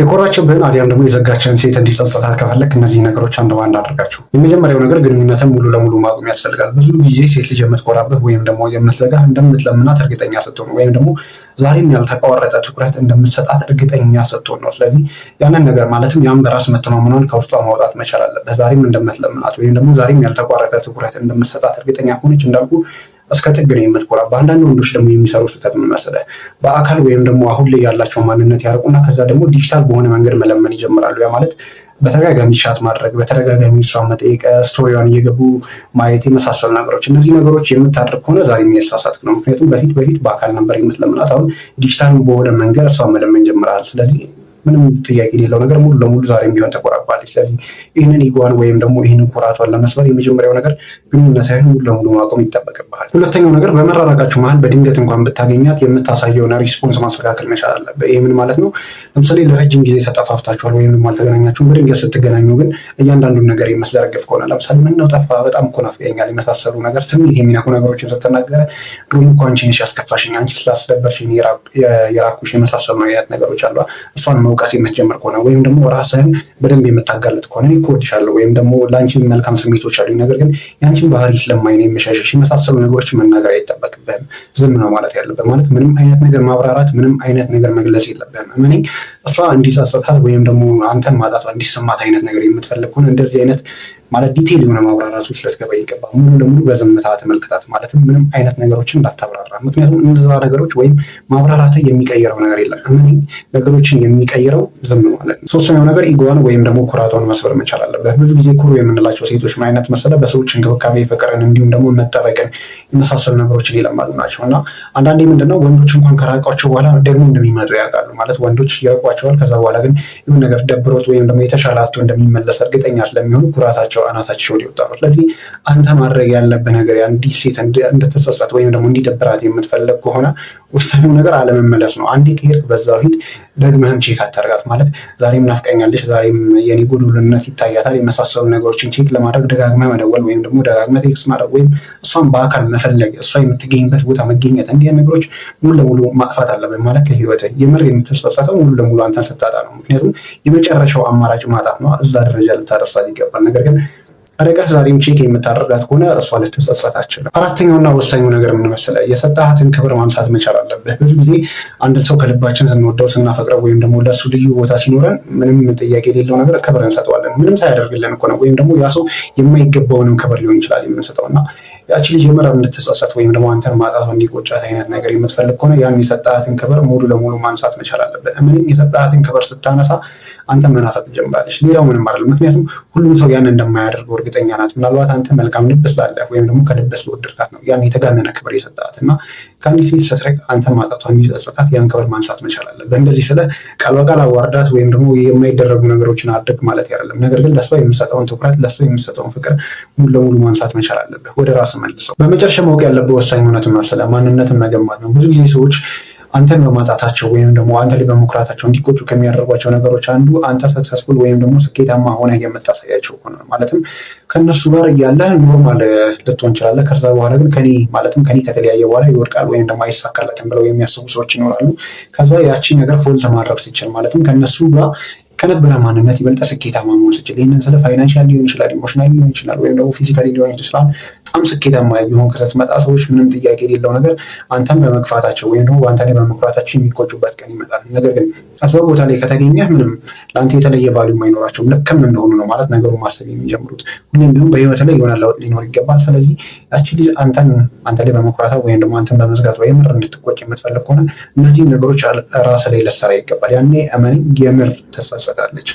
የኮራችብህን አሊያም ደግሞ የዘጋችህን ሴት እንዲጸጽታት ከፈለክ እነዚህ ነገሮች አንድ በአንድ አድርጋቸው። የመጀመሪያው ነገር ግንኙነትን ሙሉ ለሙሉ ማቆም ያስፈልጋል። ብዙ ጊዜ ሴት ልጅ የምትኮራብህ ወይም ደግሞ የምትዘጋህ እንደምትለምናት እርግጠኛ ስትሆን ወይም ደግሞ ዛሬም ያልተቋረጠ ትኩረት እንደምትሰጣት እርግጠኛ ስትሆን ነው። ስለዚህ ያንን ነገር ማለትም ያን በራስ መተማመኗን ከውስጧ ማውጣት መቻል አለብህ። ዛሬም እንደምትለምናት ወይም ደግሞ ዛሬም ያልተቋረጠ ትኩረት እንደምትሰጣት እርግጠኛ ከሆነች እንዳልኩ እስከ ጥግ ነው የምትኮራብህ። አንዳንድ ወንዶች ደግሞ የሚሰሩ ስህተት ምን መሰለህ? በአካል ወይም ደግሞ አሁን ላይ ያላቸው ማንነት ያርቁና ከዛ ደግሞ ዲጂታል በሆነ መንገድ መለመን ይጀምራሉ። ያ ማለት በተደጋጋሚ chat ማድረግ፣ በተደጋጋሚ እሷን መጠየቅ፣ story ዋን እየገቡ ማየት የመሳሰሉ ነገሮች። እነዚህ ነገሮች የምታደርግ ከሆነ ዛሬ የተሳሳትክ ነው። ምክንያቱም በፊት በፊት በአካል ነበር የምትለምናት፣ አሁን ዲጂታል በሆነ መንገድ እሷን መለመን ጀምረሃል። ስለዚህ ምንም ጥያቄ የሌለው ነገር ሙሉ ለሙሉ ዛሬም ቢሆን ተኮራባለች። ስለዚህ ይህንን ego ዋን ወይም ደግሞ ይህንን ኩራቷን ለመስበር የመጀመሪያው ነገር ግንኙነትህን ሙሉ ለሙሉ ማቆም ይጠበቅብሃል። ሁለተኛው ነገር በመራራቃችሁ መሀል በድንገት እንኳን ብታገኛት የምታሳየውን response ማስተካከል መቻል አለብህ። ይህ ምን ማለት ነው? ለምሳሌ ለረጅም ጊዜ ተጠፋፍታችኋል ወይም ደግሞ አልተገናኛችሁም። በድንገት ስትገናኙ ግን እያንዳንዱን ነገር የምትዘረግፍ ከሆነ፣ ለምሳሌ ምነው ጠፋህ፣ በጣም እኮ ናፍቀኸኛል የመሳሰሉ ነገር ስሜት የሚነኩ ነገሮችን ስትናገረ፣ ድሮም እኮ አንቺ ነሽ ያስከፋሽኝ፣ አንቺ ስላስደበርሽኝ የራኩሽ የመሳሰሉ አይነት ነገሮች አሉ። እሷን መውቀስ የምትጀምር ከሆነ ወይም ደግሞ ራስህን በደንብ የምታጋልጥ ከሆነ፣ እኔ እኮ እወድሻለሁ ወይም ደግሞ ለአንቺ መልካም ስሜቶች አሉኝ፣ ነገር ግን የአንቺን ባህሪ ስለማይ ነው የምሸሽሽ የመሳሰሉ ነገሮች መናገር አይጠበቅብህም። ዝም ነው ማለት ያለብህ። ማለት ምንም አይነት ነገር ማብራራት፣ ምንም አይነት ነገር መግለጽ የለብህም። እመነኝ፣ እሷ እንዲጸጽታት ወይም ደግሞ አንተን ማጣቷ እንዲሰማት አይነት ነገር የምትፈልግ ከሆነ እንደዚህ አይነት ማለት detail የሆነ ማብራራት ውስጥ ልትገባ ይገባል። ሙሉ ለሙሉ በዝምታ ተመልክታት፣ ማለትም ምንም አይነት ነገሮችን እንዳታብራራ። ምክንያቱም እነዛ ነገሮች ወይም ማብራራት የሚቀይረው ነገር የለም። እመነኝ፣ ነገሮችን የሚቀይረው ዝም ማለት ነው። ሶስተኛው ነገር ego ዋን ወይም ደግሞ ኩራቷን መስበር መቻል አለበት። ብዙ ጊዜ ኩሩ የምንላቸው ሴቶች ምን አይነት መሰለህ? በሰዎች እንክብካቤ፣ ፍቅርን እንዲሁም ደግሞ መጠበቅን የመሳሰሉ ነገሮችን የለመዱ ናቸው። እና አንዳንዴ ምንድነው ወንዶች እንኳን ከራቋቸው በኋላ ደግሞ እንደሚመጡ ያውቃሉ። ማለት ወንዶች ያውቋቸዋል። ከዛ በኋላ ግን ይሁን ነገር ደብሮት ወይም ደግሞ የተሻለ አጥቶ እንደሚመለስ እርግጠኛ ስለሚሆኑ ኩራታቸው አናታቸው ሊወጣ ነው። ስለዚህ አንተ ማድረግ ያለብህ ነገር አንዲት ሴት እንድትጸጸት ወይም ደግሞ እንዲደብራት የምትፈልግ ከሆነ ወሳኙ ነገር አለመመለስ ነው። አንዴ ከሄድክ በዛው ሂድ፣ ደግመህም check አታርጋት። ማለት ዛሬም ናፍቀኛለች፣ ዛሬም የኔ ጎዶሎነት ይታያታል የመሳሰሉ ነገሮችን check ለማድረግ ደጋግመህ መደወል ወይም ደግሞ ደጋግመህ text ማድረግ ወይም እሷን በአካል መፈለግ፣ እሷ የምትገኝበት ቦታ መገኘት፣ እንዲህ ነገሮች ሙሉ ለሙሉ ማጥፋት አለብህ። ማለት ከህይወትህ የምር የምትጸጸተው ሙሉ ለሙሉ አንተን ስታጣ ነው። ምክንያቱም የመጨረሻው አማራጭ ማጣት ነው። እዛ ደረጃ ልታደርሳት ይገባል። ነገር ግን ርቀህ ዛሬም check የምታደርጋት ከሆነ እሷ ልትጸጸት አትችልም። አራተኛውና ወሳኙ ነገር ምን መሰለህ? የሰጠሃትን ክብር ማንሳት መቻል አለብህ። ብዙ ጊዜ አንድን ሰው ከልባችን ስንወደው፣ ስናፈቅረው ወይም ደግሞ ለእሱ ልዩ ቦታ ሲኖረን ምንም ጥያቄ የሌለው ነገር ክብር እንሰጠዋለን። ምንም ሳያደርግልን እኮ ነው። ወይም ደግሞ ያ ሰው የማይገባውንም ክብር ሊሆን ይችላል የምንሰጠው። እና ያቺ ልጅ የምር እንድትጸጸት ወይም ደግሞ አንተን ማጣቷ እንዲቆጫት አይነት ነገር የምትፈልግ ከሆነ ያን የሰጠሃትን ክብር ሙሉ ለሙሉ ማንሳት መቻል አለብህ። ምንም የሰጠሃትን ክብር ስታነሳ አንተን መናፈቅ ትጀምራለች። ሌላው ምንም አይደለም። ምክንያቱም ሁሉም ሰው ያን እንደማያደርገው እርግጠኛ ናት። ምናልባት አንተ መልካም ልብ ስላለህ ወይም ደግሞ ከልብ ስለወደድካት ነው ያን የተጋነነ ክብር የሰጣት። እና ከአንዲት ሴት ስትርቅ አንተን ማጣቷ እንዲጸጽታት ያን ክብር ማንሳት መቻል አለብህ። እንደዚህ ስለ ቃል በቃል አዋርዳት ወይም ደግሞ የማይደረጉ ነገሮችን አድርግ ማለት አይደለም። ነገር ግን ለእሷ የምሰጠውን ትኩረት፣ ለእሷ የምሰጠውን ፍቅር ሙሉ ለሙሉ ማንሳት መቻል አለብህ። ወደ ራስ መልሰው። በመጨረሻ ማወቅ ያለብህ ወሳኝ እውነት መሰለህ ማንነትን መገንባት ነው። ብዙ ጊዜ ሰዎች አንተን በማጣታቸው ወይም ደግሞ አንተ ላይ በመኩራታቸው እንዲቆጩ ከሚያደርጓቸው ነገሮች አንዱ አንተ successful ወይም ደግሞ ስኬታማ ሆነህ የምታሳያቸው ሆነ። ማለትም ከእነሱ ጋር እያለህ normal ልትሆን ትችላለህ። ከዛ በኋላ ግን ከኔ ማለትም ከኔ ከተለያየ በኋላ ይወድቃል ወይም ደግሞ አይሳካለትም ብለው የሚያስቡ ሰዎች ይኖራሉ። ከዛ ያቺ ነገር false ማድረግ ሲችል፣ ማለትም ከእነሱ ጋር ከነበረ ማንነት ይበልጠ ስኬታማ መሆን ስችል፣ ይህንን ስለ financial ሊሆን ይችላል፣ emotional ሊሆን ይችላል፣ ወይም ደግሞ physically ሊሆን ይችላል። በጣም ስኬታማ የሆንክ ስትመጣ ሰዎች ምንም ጥያቄ የሌለው ነገር አንተን በመግፋታቸው ወይም ደግሞ በአንተ ላይ በመኩራታቸው የሚቆጩበት ቀን ይመጣል። ነገር ግን እዛው ቦታ ላይ ከተገኘህ ምንም ለአንተ የተለየ value አይኖራቸውም። ልክም እንደሆኑ ነው ማለት ነገሩ ማሰብ የሚጀምሩት። ሁሌም ቢሆን በህይወት ላይ የሆነ ለውጥ ሊኖር ይገባል። ስለዚህ ያቺ ልጅ አንተን አንተ ላይ በመኩራቷ ወይም ደግሞ አንተን በመዝጋት ወይም የምር እንድትቆጭ የምትፈልግ ከሆነ እነዚህ ነገሮች ራስ ላይ ልትሰራ ይገባል። ያኔ እመነኝ የምር ትጸጸታለች።